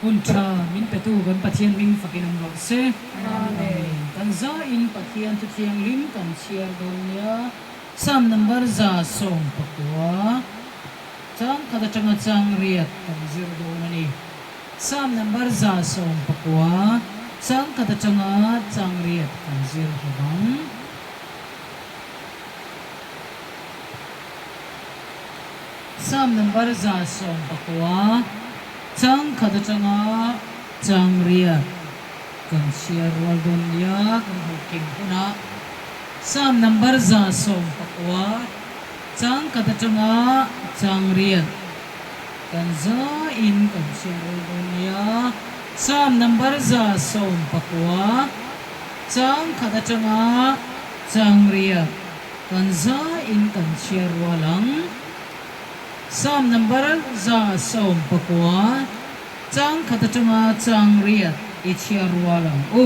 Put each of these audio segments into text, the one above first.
Hun tha min petu kan Pathian hming fakin awm rawh se. Amen. Kan zain Pathian thu thianghlim kan chhiar dawn nia. Psalm number 119, chang khat atanga chang riat kan zir dawn a ni. Psalm number 119, chang khat atanga chang riat kan zir hlawm ang. Psalm number 119, chang khat atanga chang riat kan chhiar rual dawn nia kan hmuh kim hunah. Psalm number 119, chang khat atanga chang riat kan zain kan chhiar rual dawn nia. Psalm number 119, chang khat atanga chang riat kan zain kan chhiar rual ang. Psalm number 119, chang khat atanga chang riat i chhiar rual ang u.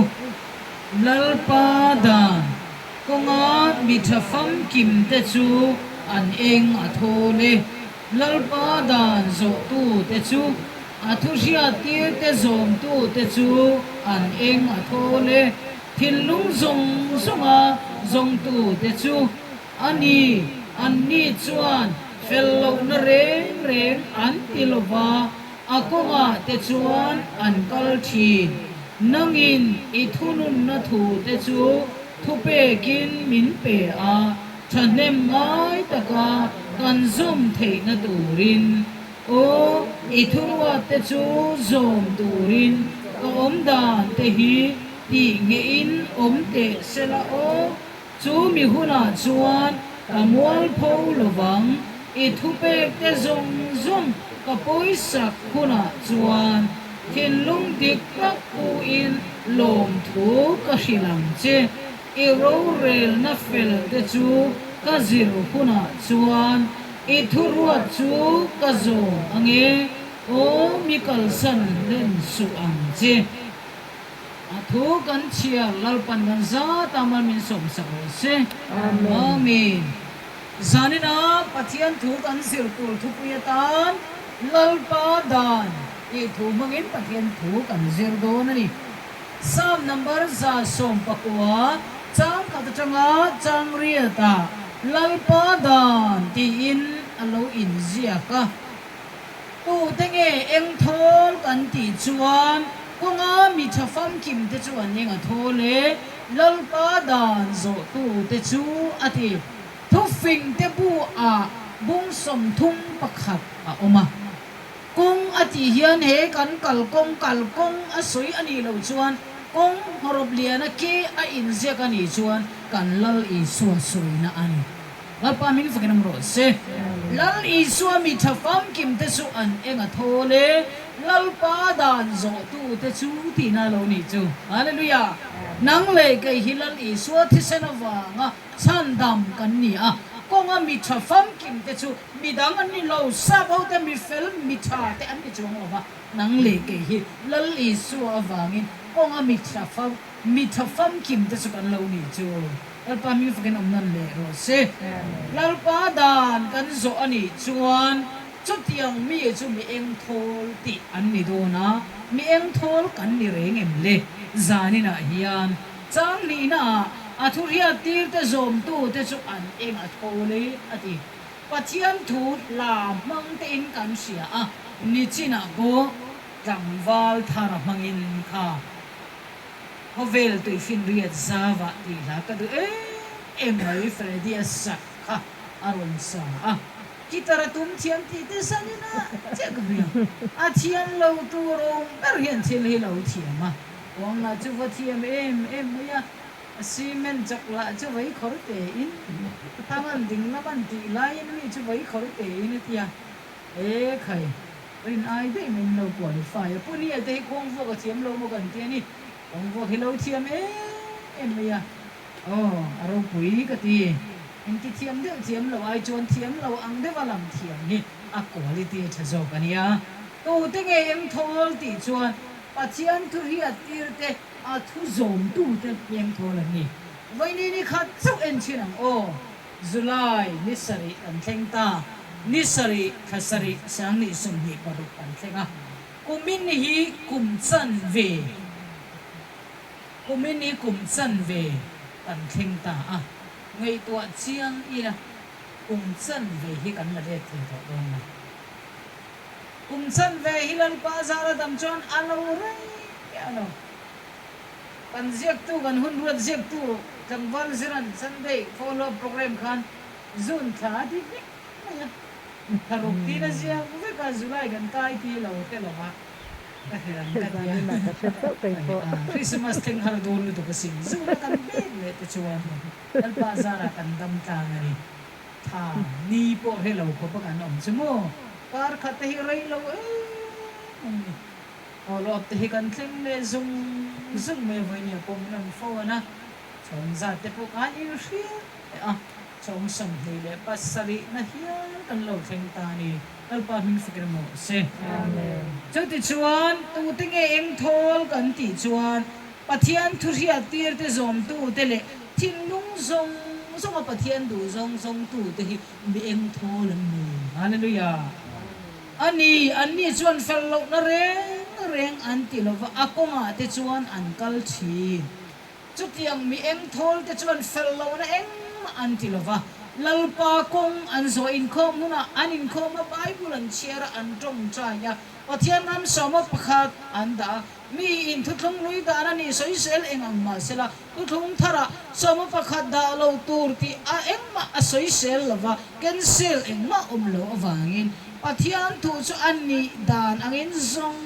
Lalpa dan kawnga mi tha famkim te chu an eng a thawl e. Lalpa dan zawhtu te chu, a thu hriattir te zawmtu te chu an eng a thawl e. Thinlung zawng zawnga zawngtu te chu a ni, anni chuan fel lohna reng reng an ti lo va. A kawngah te chuan an kal thin. Nangin i thununna thu te chu thupekin min pe a, thahnem ngai taka kan zawm theihna turin. Aw, i thuruat te chu zawm turin ka awmdan te hi tih ngehin awm teh sela aw. Chu mi hunah chuan ka mualpho lovang, i thupek te zawng zawng ka pawisak hunah chuan thinlung dik tak puin lawmthu ka hrilh ang che. I rorelna fel te chu ka zir hunah chuan i thuruat chu ka zawm ange, aw mi kalsan hlen suh ang che. A thu kan chhiar Lalpan kan zat a mal min sawmsak rawh se. Amen. Zanina Pathian thu kan zir tur thupui atan Lalpa dan tih thu hmangin Pathian thu kan zir dawn a ni. Psalm number 119 chang khat atanga chang riatah Lalpa dan tiin a lo inziak a. Tute nge eng thawl kan tih chuan kawnga mi tha famkim te chu an eng a thawl e, Lalpa dan zawhtu te chu a ti. Thufing te bu ah bung 31 a awm a. Kawng a tih hian he kan kalkawng kalkawng a sawi a nih loh chuan kawng hawrawp liana ke a inziak a nih chuan kan Lal Isua sawina a ni. Lalpa min fakin awm rawh se. Lal Isua mi tha famkim te chu an eng a thawl e, Lalpa dan zawhtu te chu tihna lo nih chu. Hallelujah! Nang leh kei hi Lal Isua thisen avanga chhandam kan ni a, kawnga mi tha famkim te chu midang an ni lo, sap ho te mi fel mi tha te an ni chuang lo va, nang leh kei hi Lal Isua avangin kawnga mi tha mi tha famkim te chu kan lo nih chu. Lalpa hming fakin awm nawn leh rawh se. Lalpa dan kan zawh a nih chuan chutiang mi chu mi eng thawl tih an ni dawn a, mi eng thawl kan ni reng em le? Zaninah hian chang nihnaah a thu hriattirte zawmtute chu an eng a thawl e a ti. Pathian thu hla hmang tein kan hria a, nichinah pawh tlangval thar hmangin kha. Khawvel tuifinriat zauah tih hla ka duh em em mai Freddy a sak kha a rawn sa a, guitar a tum thiam tih te sanin a chiah ka hria, a thiam lo tur awm ber hian thil hi lo thiam a, uang lah chu va thiam em em mai a, cement chak lah chu vei khawr tein, thang an ding lam an tih laiin mi chu vei khawr tein a tia, e khai. Rin ai daih mai in lo qualify a, Pu Nia te hi kawng vuak a thiam lo maw kan ti a ni, kawng vuak hi lo thiam em em mai a, aw a ropui ka ti, engti thiam deuh thiam lo ai chuan thiam lo ang deuha lang thiam hi a quality a tha zawk a nia, tute nge eng thawl tih chuan Pathian thu hriat tir te a thu zawm tu te eng thawl an ni, vawiin ni khat chauh en thin ang aw. July ni sarih kan thleng ta, ni sarih thla sarih 2026 kan thleng a. Kumin hi kum chanve, kumin hi kum chanve kan thleng ta a, ngaihtuah chiang ila kum chanve hi kan la let thei tawh dawn lo. Kum chanve hi Lalpa zara dam chuan a lo rei a lo. Kan ziaktu, kan hun ruat ziaktu tlangval Ziran Sunday follow up program khan June thla a ti vek mai a. Tharuk tiin a ziak vek a, July kan kai ti lo hre lo va, ka hre ang ka ti a. Christmas thleng har dawn lutuk asin, June a kan pek leh te chuan Lalpa zarah kan dam tlang a ni. Tha ni pawh hre lo khawp a kan awm chu maw? Kar khat te hi rei lo em mai ni. Follow up te hi kan thleng leh zung zung mai a, vawinia pawh min rawn phone a, chhawng zat te pawh khan inhriat leh a. Chawng 27 na hial kan lo thleng ta a ni. Lalpa hming fak emaw a se. Chutichuan, tute nge eng thawl kan tih chuan Pathian thu hriattir te zawmtute leh thinlung zawng zawnga Pathian duh zawng zawngtute hi mi eng thawl an ni. Hallelujah! A ni, anni chuan fel lohna reng reng an ti lova, a kawngah te chuan an kal thin. Chutiang mi eng thawl te chuan fel lohna engmah an ti lo va, Lalpa kawng an zawh inkhawm hunah an inkhawm a, Bible an chhiar a, an tawngtai a, Pathian ram sawma pakhat an dah a, mi in thuthlung lui dan a nih sawisel eng ang mah sela, thuthlung tharah sawma pakhat dah lo tur tih a engmah a sawisel lo va, cancel engmah awm lo avangin Pathian thu chu a nih dan angin zawng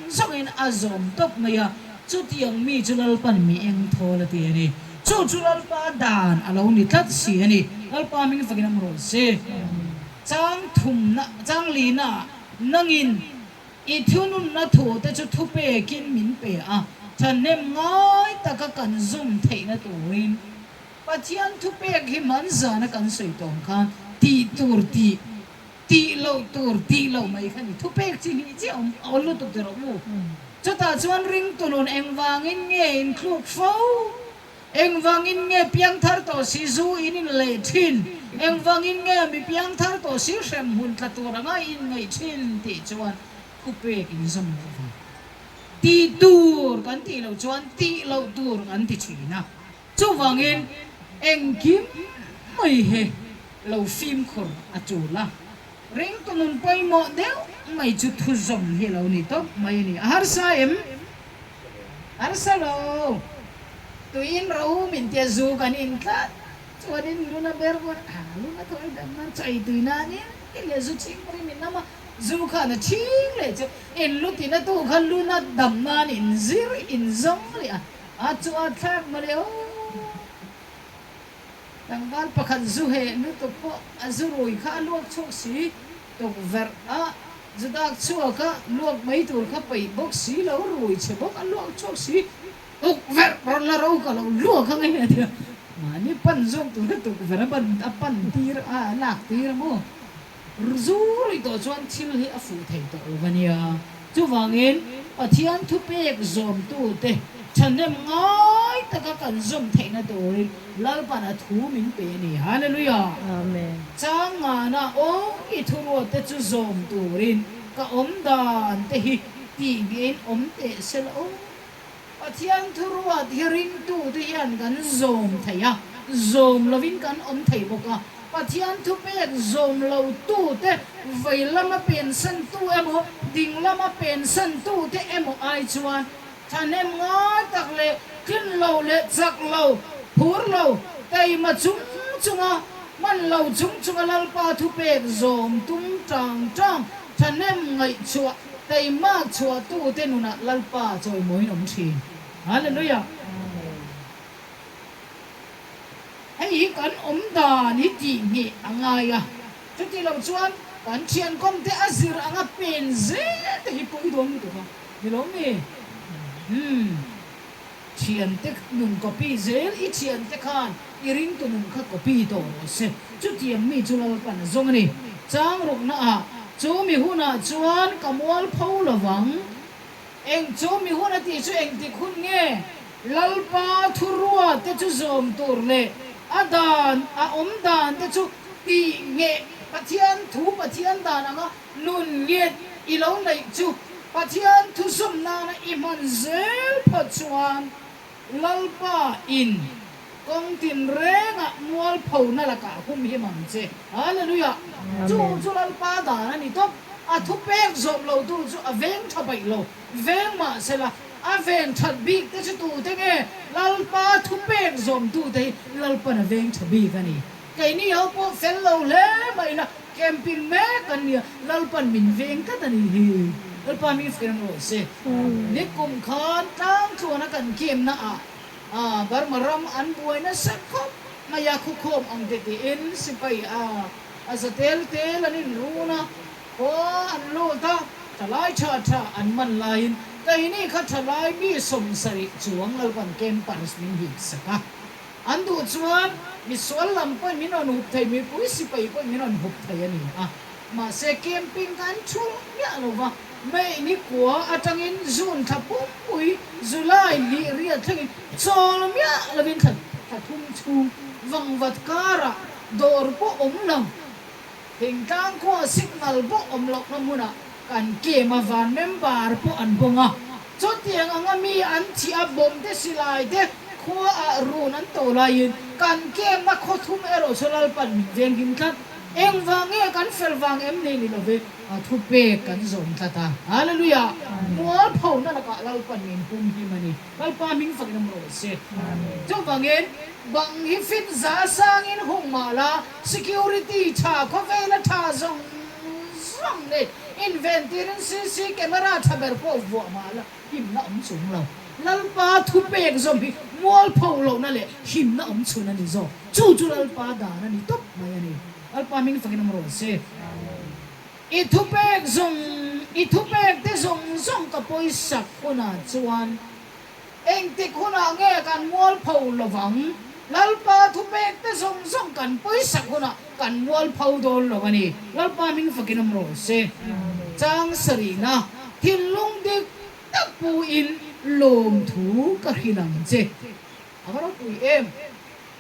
zawngin a zawm tawp mai a. Chutiang mi chu Lalpan mi eng thawl a ti a ni. Chu chu Lalpa dan a lo ni tlat si a ni. Lalpa hming fakin awm rawh se. Chang thumna, chang lina ah nangin i thununna thu te chu thupekin min pe a, thahnem ngai taka kan zum theihna turin Pathian thupek hi hmanzana kan sawi tawng khan tih tur tih Tih loh tur tih loh mai kha ni. Thupek chi hnih chiah awm a awl lutuk ti rawh mu. Chutah chuan ringtunun engvangin nge inthluk fo? Engvangin nge piangthar tawh si zu in inleh thin? Engvangin nge mi piangthar tawh si hremhmun tla tur anga i inngaih thin tih chuan thupek inzawm loh vang. Tih tur kan tih loh chuan tih loh tur kan ti thin a. Chuvangin engkim mai hi lo fimkhur a tul a, ringtu nun pawimawh deuh mai chu thuzawm hi lo ni tawp mai a ni. A harsa em? Harsa lo. Tuiin ro min tia zu kan in tlat chuanin luna ber pawn a luna thawi dam nan chaw ei tui nanin ti leh zu chhing pawhin min nam a, zu khan a chhing leh chu in lu tina tu kha luna dam nan in zir in zawng leh a. A chu a thlak mawle aw. Tlangval pakhat zu heh lutuk pawh a zu rui kha a luak chhuak si tukverh a zu dak chhuak a luak mai tur kha peih bawk si lo rui chhe bawk a luak chhuak si tukverh rawn la ro ka lo luak ang e a ti a. Mahni pan zawk tur kha tukverh a ban a pan tir a a lak tir a maw. Zu rui tawh chuan thil hi a fuh thei tawh lo a nia. Chuvangin, Pathian thupek zawmtute thahnem ngai taka kan zawm theihna turin Lalpan a thu min pe a ni. Hallelujah! Amen. Chang ngana awm i thuruatte chu zawm turin ka awm dan te hi tih ngeiin awm teh se la aw. Pathian thuruat hi ringtute hian kan zawm thei a, zawm lovin kan awm thei bawk a. Pathian thupek zawm lotute vei lama pensantu emaw, ding lama pensantute emaw ai chuan thahnem ngai tak leh tlin lo leh chak lo, phur lo, taima chung chunga hman lo chung chunga Lalpa thupek zawm tum tang tang thahnem ngaihchhuah Teimak chhuahtute nunah Lalpa chawimawiin awm thin. Hallelujah! Hei hi kan awm dan hi tih ngheh a ngai a, chuti lo chuan kan thiankawmte a zir anga pen zel te hi pawi dawn lutuk a, ni lo mi? Umm. Thiante nun copy zel i thiante khan i ringtu nun kha copy tawh rawh se. Chutiang mi chu Lalpan a zawng a ni. Chang rukna ah chu mi hunah chuan ka mual pho lovang. Eng chu mi hun a tih chu engtik hun nge? Lalpa thurua te chu zawm tur leh a dan a awm dan te chu tih ngheh Pathian thu Pathian dan anga nun nget i lo neih chu. Pathian thuzawm nana i hman zel phawt chuan Lalpa in kawng tinrengah mualphona lakah humhim ang che. Hallelujah! Chu chu Lalpa dan a ni tawp. A thupek zawm lo tu chu a veng tha paih lo. Veng mah sela, a ven that bik te chu tute nge? Lalpa thupek zawm tute hi Lalpan a veng tha bik a ni. Keini ho pawh fel lo hle mai ila, camping mek an nia, Lalpan min veng tlat a nih hi. Lalpa hming fel rawh se. Nikum khan tlangtluana kan camp na ah Burma ram an buai nasa khawp mai a, khukhawm ang te tiin sipai a a za tel tel an inrun a, khua an lut a, thalai tha tha an man laiin keini kha thalai mi 70 chuang Lalpan campers min hip sak a. An duh chuan misual lam pawhin min rawn hup thei, mipui sipai pawhin min rawn hup thei a ni a. Mahse camping kha an chhul miah lo va, May ni kua atangin June thla pumpui, July ni riat thlengin chawl miah lovin thla thla thum chhung vangvat karah dawr pawh awm lo. Thingtlang khua signal pawh awm lohna hmunah kan camp a, van member pawh an bawng a. Chutiang anga mi an thih a, bomb te silai te khua ah run an to laiin kan camp na khaw thum erawh chu Lalpan min venghim tlat. Engvang nge kan fel vang em nei ni love, a thupek kan zawm tlat a. Hallelujah! Mualphona lakah Lalpan min humhim a ni. Lalpa hming fakin awm rawh se. Chuvangin bang hi fit za sangin hung mah la, Security tha khawvela tha zawng zawng nei inventir in CC camera tha ber pawh vuah mah la himna awm chung lo. Lalpa thupek zawm hi mualpho lohna leh himna awm chhun a ni zawk. Chu chu Lalpa dan a ni tawp mai a ni. Lalpa hming fakin awm rawh se. I thupek zawng i thupek te zawng zawng ka pawisak hunah chuan Engtik hunah nge kan mualpho lovang? Lalpa thupek te zawng zawng kan pawisak hunah kan mualpho dawn lo a ni. Lalpa hming fakin awm rawh se. Chang sarihna, thinlung dik tak puin lawmthu ka hrilh ang che. A va ropui em!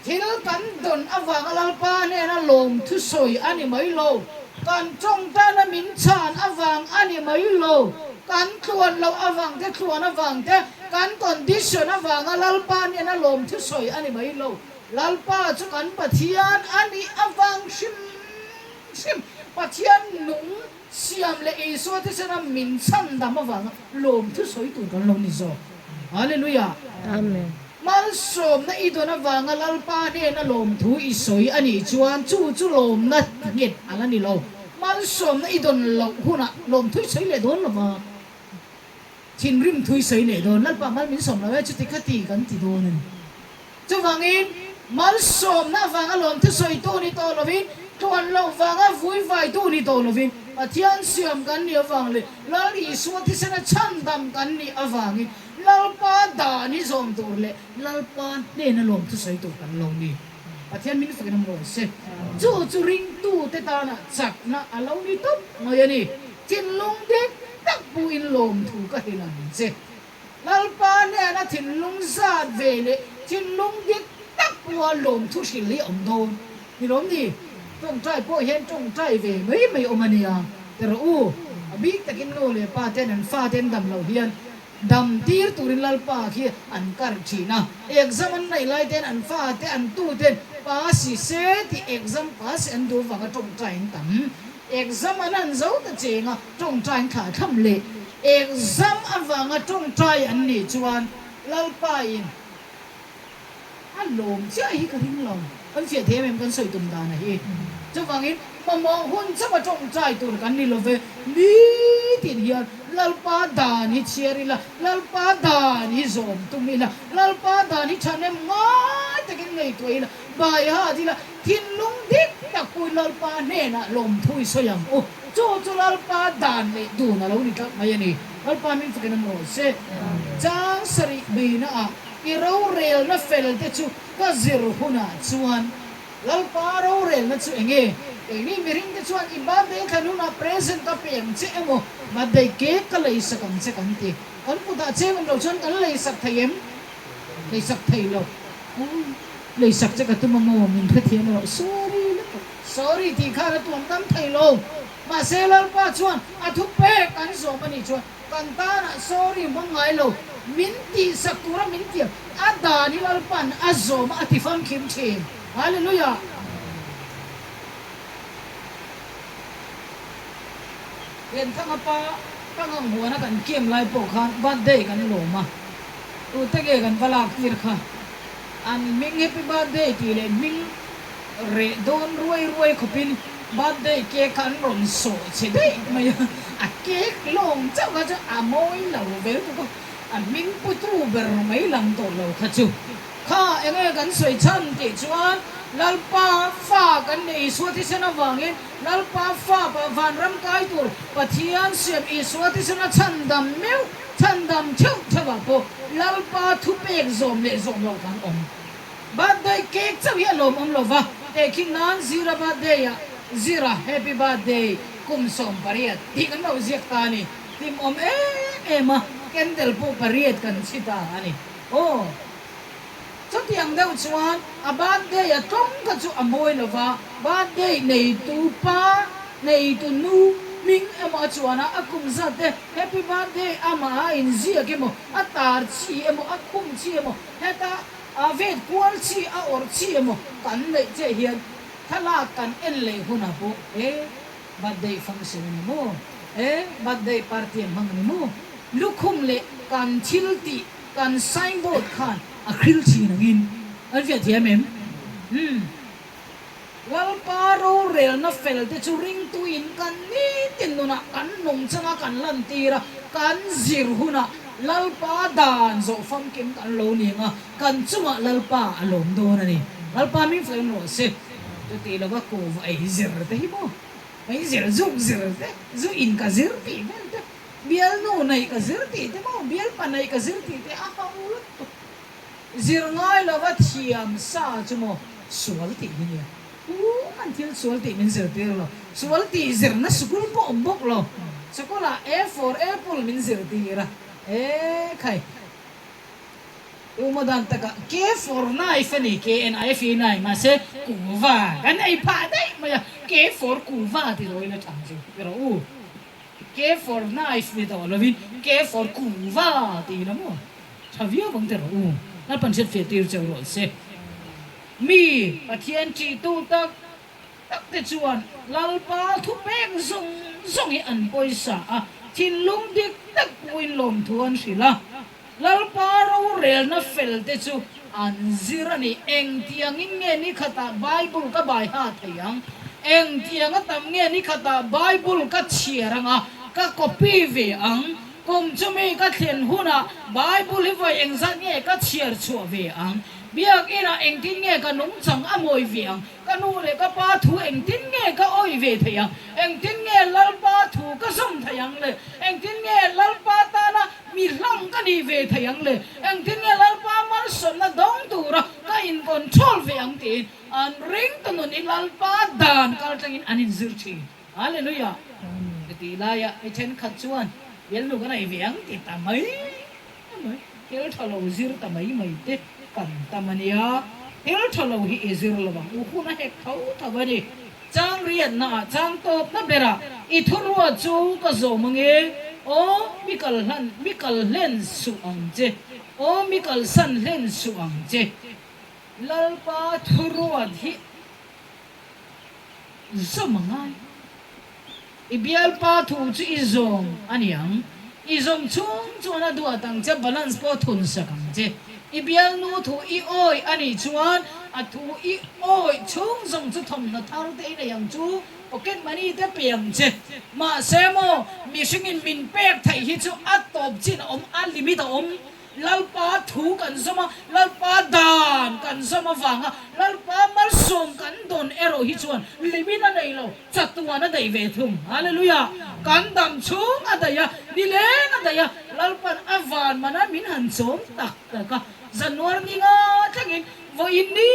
Thil kan dawn avanga Lalpa hnena lawmthu sawi a ni mai lo, kan tawngtaina min chhan avang a ni mai lo, kan tluan loh avang te, tluan avang te, kan condition avanga Lalpa hnena lawmthu sawi a ni mai lo. Lalpa chu kan Pathian a nih avang hrim hrim, Pathian nung siam leh Isua thisena min chhan dam avanga lawmthu sawi tur kan lo ni zawk. Hallelujah! Amen. Malsawmna i dawn avanga Lalpa hnena lawmthu i sawi a nih chuan chu chu lawmna nghet a la ni lo. Malsawmna i dawn loh hunah lawmthu i sawi leh dawn lo va, thinrim thu i sawi leh dawn. Lalpa mal min sawm lo e, chuti kha ti kan ti dawn a ni. Chuvangin, malsawmna avanga lawmthu sawitu ni tawh lovin, tluan loh vanga vuivaitu ni tawh lovin, Pathian siam kan nih avang leh Lal Isua thisena chhandam kan nih avangin Lalpa dan hi zawm tur leh Lalpa hnena lawmthu sawi tur kan lo ni. Pathian min fakin awm rawh se. Chu chu ringtute tana chakna a lo ni tawp mai a ni. Thinlung dik tak puin lawmthu ka hrilh ang che. Lalpa hnena thinlung zat ve leh thinlung dik tak pawha lawmthu hrilh hi a awm dawn ni lawm ni? Tawngtai pawh hian tawngtai ve mai mai awm a nia ti rawh u. A bik takin nu leh pa ten an fa ten dam loh hian dam tir turin Lalpa khi an kar thin a. Exam an neih lai ten an fa te an tu ten pass se tih exam pass an duh vanga tawngtai an tam. Exam an han zo ta cheng a, tawngtai an thlah thlam leh. Exam avanga tawngtai an nih chuan Lalpa in a lawm chiah hi ka ring lo. Kan fiah thei em em kan sawi tum dan a hi. Chuvangin mamawh hun chauha tawngtai tur kan ni lo ve. Nitin hian Lalpa dan hi chhiar ila, Lalpa dan hi zawm tum ila, Lalpa dan hi thahnem ngai takin ngaihtuah ila, bai hat ila, Thinlung dik tak pawhin Lalpa hnenah lawmthu i sawi ang u. Chu chu Lalpa dan leh dun a lo ni tlat mai a ni. Lalpa hming fakin awm rawh se. Chang sarih beihnaah i rorelna fel te chu ka zir hunah chuan Lalpa rorelna chu eng nge? Keini mihring te chuan i birthday thlan hunah present ka pe ang che emaw, birthday cake ka leisak ang che kan ti. Kan kutah cheng awm lo chuan kan leisak thei em? Leisak thei lo. Leisak che ka tum a maw? Min hrethiam erawh sorry lutuk. Sorry tih khan a tuam tam thei lo. Mahse Lalpa chuan a thupek an zawm a nih chuan. Kan tanah sorry hmang ngai lo, min tihsak tura min tiam a dan hi Lalpan a zawm a ti famkim thin. Hallelujah! Lianthanga pa Pangang huana kan kem lai pawh khan birthday kan lawm a, tute nge kan va lak tir kha? An hming happy birthday tih leh hming reh dawn ruai ruai khawpin birthday cake kha an rawn sawh chhe daih mai a, a cake lawng chauh kha chu a mawi lo vel tuk a, a hming putu ber mai lang tawh lo kha chu. Kha enge kan sawi chhan tih chuan Lalpa fa kan nih Isua thisen avangin Lalpa fa vanram kai tur Pathian siam Isua thisen a chhandam meuh chhandam theuh theuh ah pawh Lalpa thupek zawm leh zawm loh kan awm. Birthday cake chauh hi a lawmawm lo va, tehkhin nan Zira birthday ah Zira happy birthday kum 18 tih kan lo ziak ta a ni. Hlimawm em em a, candle pawh pariat kan chhi ta a ni. Aw. Chutiang deuh chuan a birthday a tlawng kha chu a mawi lo va, birthday neitu pa, neitu nu hming emaw a chuan a, a kum zat te happy birthday amah a inziak emaw, a tar chi emaw, a khum chi emaw, heta a vet kual chi, a awrh chi emaw kan neih chiah hian thlalak kan en leh hunah pawh e birthday function a ni maw, e birthday party an hmang a ni maw, lukhum leh kan thil tih Kan signboard khan a hril thin angin an fiah thiam em? Umm. Lalpa rorelna fel te chu ringtuin kan nitin nunah kan nung changa kan lantir a, kan zir hunah Lalpa dan zawh famkim kan lo ni ang a, kan chungah Lalpa a lawm dawn a ni. Lalpa min flawn rawh se. Chuti lova kuhva ei zir te hi maw? Ei zir zuk zir te, zu in ka zir tih vel te. Bialnu neih ka zir tih te maw, bialpa neih ka zir tih te a ho lutuk. Zir ngai lova thiam sa chu maw sual tih hi nia. Pu an thil sual tih min zirtir lo. Sual tih zirna sukul pawh awm bawk lo. Sukulah A for apple min zirtir a, e khai. Tumaw dan takah K for knife a ni, K-N-I-F-E knife, mahse kuva kan ei phah daih mai a, K for kuva ti lo ila thang chu ti rawh u. K for knife ni tawh lovin K for kuva ti ila maw? Tha viau vang te rawh u. Lalpan hriat fiah tir cheu rawh se. Mi Pathian ṭihtu tak tak te chuan Lalpa thupek zawng zawng hi an pawisa a, thinlung dik tak puin lawmthu an hrilh a. Lalpa rorelna fel te chu an zir a ni. Engtiangin nge ni khatah Bible ka bai ha thei ang? Engtianga tam nge ni khatah Bible ka chhiar ang a, ka copy ve ang? Kum chumi ka thlen hunah Bible hi vawi engzat nge ka chhiar chhuah ve ang? Biakinah engtin nge ka nungchang a mawi ve ang? Ka nu leh ka pa thu engtin nge ka awih ve thei ang? Engtin nge Lalpa thu ka zawm thei ang le? Engtin nge Lalpa tana mi hlang ka nih ve thei ang le? Engtin nge Lalpa malsawmna dawng tura ka in control ve ang tiin an ring ta nun i Lalpa dan kal tangin an inzir thin. Hallelujah! Chutih laia mi thenkhat chuan bialnu ka nei ve ang ti ta mai mai. Thil tha lo zir ta mai mai te kan tam a nia. Thil tha lo hi i zir lo ang u hun a hek tho tho a ni. Chang riatna ah chang tawpna berah i thuruat chu ka zawm ang e. Aw mi kal hlan mi kal hlen suh ang che. Aw mi kalsan hlen suh ang che. Lalpa thuruat hi zawm a ngai. I bialpa thu chu i zawm a ni ang. I zawm chhung chuan a duat ang che, balance pawh thun sak ang che. I bialnu thu i awih a nih chuan a thu i awih chhung zawng chu thawmhnaw thar te i nei ang chu, pocket money te pe ang che. Mahse maw, mihringin min pek theih hi chu a tawp chin a awm, a limit a awm. Lalpa thu kan zawm a, Lalpa dan kan zawm avanga Lalpa malsawm kan dawn erawh hi chuan limit a nei lo, chatuan a daih ve thung. Hallelujah! Kan dam chhung a daih a, nileng a daih a, Lalpan a van mana min han chawm tak tak a, January ni nga thlengin vawiin ni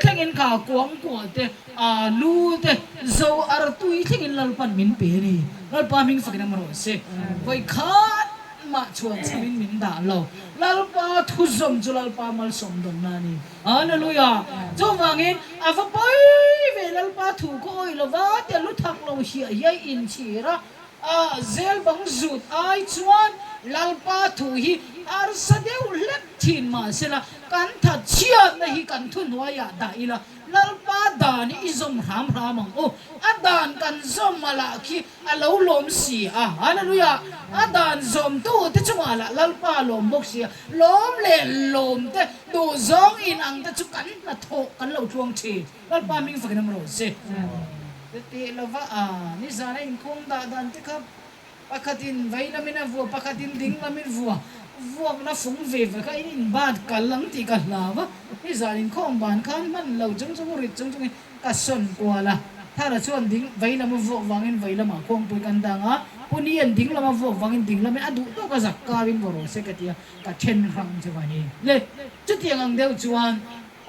thlengin kha kuang kuah te, alu te, zo artui thlengin Lalpan min pe a ni. Lalpa hming fakin a rawh se. Vawikhat. Mah chuan chhamin min dah lo. Lalpa thuzawm chu Lalpa malsawm dawnna a ni. Hallelujah! Chuvangin a va pawi ve Lalpa thu ka awih lova tia lu thak lo hiah hiai inchhir a. A zel bang zut ai chuan Lalpa thu hi harsa deuh hlek thin mahsela kan that chhiatna hi kan thuhnuaiah dah ila, Lalpa dan hi i zawm hram hram ang u. A dan kan zawm a lah khi a lo lawm si a, Hallelujah! A dan zawmtu te chungah lah Lalpa lawm bawk si a, lawm leh lawm te duhzawng inang te chu kan hnathawh kan lo tluang thin. Lalpa hming fakin awm rawh se. Tih lova a nizan a inkhawm dah dan te kha pakhatin vei lamin a vua, pakhatin ding lamin vua, vuakna fung ve ve kha in inbat kal ang tih ka hlau a, nizan inkhawm ban khan hman lo chung chung rit chung chungin ka sawn kual a, Thara chuan ding vei lama vuak vangin vei lamah khuangpui kan dang a, Punian ding lama vuak vangin ding lamin a duh tawk a zak karin vaw rawh se ka ti a, ka then hrang chu va ni le. Chutiang ang deuh chuan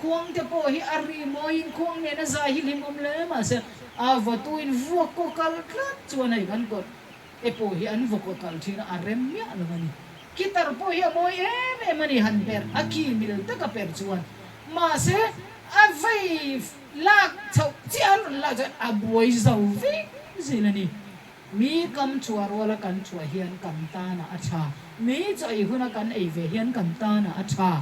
Khuang te pawh hi a ri mawiin khuang nena zai hi hlim awm hle mahse a vawtuin vuak kaw kal tlat chuan hei kan kawt te pawh hi an vaw kaw kal thin a, a rem miah lo a ni. Guitar pawh hi a mawi em em a ni han perh a ki mil taka perh chuan mahse a vei lak chhoh chiah an rawn lak chuan a buai zo vek zel a ni. Mi kam chhuah ruala kan chhuah hian kan tanah a tha. Mi chaw ei huna kan ei ve hian kan tanah a tha.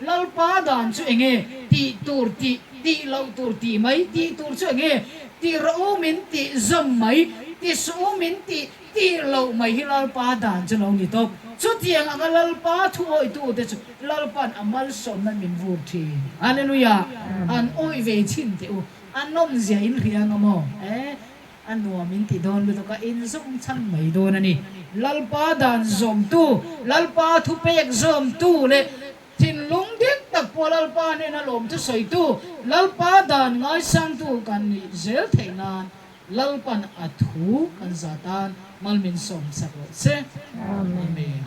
Lalpa dan chu eng nge? Tih tur tih, tih loh tur tih mai. Tih tur chu eng nge? Tih rawh u min tih zawm mai, ti suh u min tih, tih loh mai hi Lalpa dan chu lo ni tawp. Chutiang anga Lalpa thu awihtute chu Lalpa'n a malsawmna min vur thin. Hallelujah! An awih ve thin teh u. A nawmzia in hria anga maw? Eh! A nuam in ti dawn lutuk a, in zawm chhan mai dawn a ni. Lalpa dan zawmtu, Lalpa thupek zawmtu leh thinlung dik tak pawh Lalpa hnena lawmthu sawitu, Lalpa dan ngaisangtu kan nih zel theih nan Lalpan a thu kan zah tan mal min sawm sak rawh se. Amen.